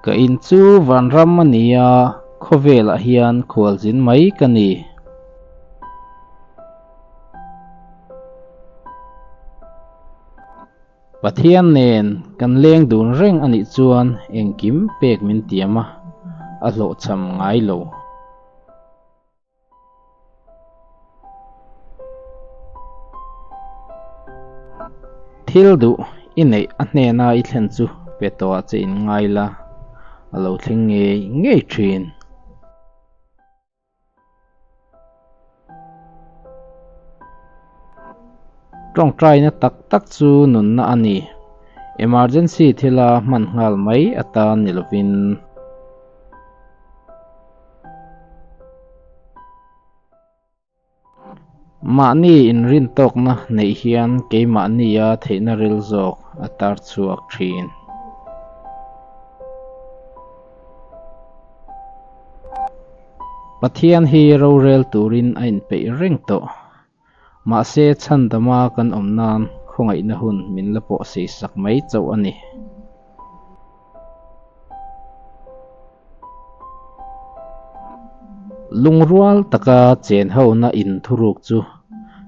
Ka in chu vanram a ni a, khawvelah hian khualzin mai ka ni. Pathian nen kan leng dun reng a nih chuan engkim pek min tiam a, a hlawhchham ngai lo. Thil duh i neih a hnena i thlen chu pe tawhah che in ngai la, a lo thleng ngei ngei thin. Tawngtaina tak tak chu nunna a ni. Emergency thila hman nghal mai atan ni lovin. Mahni inrintawkna neih hian keimahnia theihna ril zawk a tar chhuak thin. Pathian hi rorel turin a inpeih reng tawh. Mahse chhandama kan awm nan khawngaihna hun min la pawh seisak mai chauh a ni. Lungrual taka chen hona in thuruk chu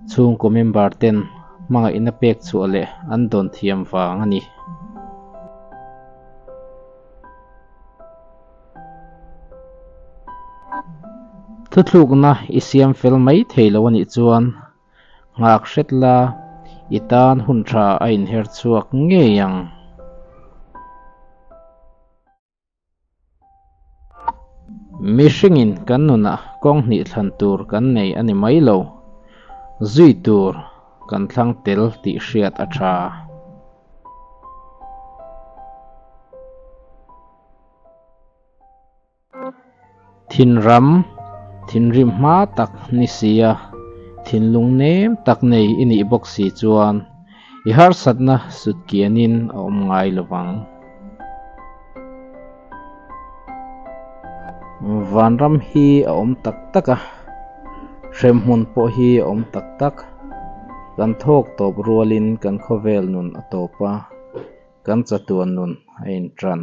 chhungkaw member ten hmangaihna pek chhuah leh an dawn thiam vang a ni. Thuthlukna i siam fel mai thei lo a nih chuan nghak hret la, i tan hun tha a inher chhuak ngei ang. Mihringin kan nunah kawng hnih thlan tur kan nei a ni mai lo, zui tur kan thlang tel tih hriat a tha. Thinram, thinrim hma tak ni sia, thinlung nem tak nei i nih bawk si chuan i harsatna sut kianin a awm ngai lo vang. Vanram hi a awm tak tak a, hremhmun pawh hi a awm tak tak. Kan thawk tawp rualin kan khawvel nun a tawp a, kan chatuan nun a intan.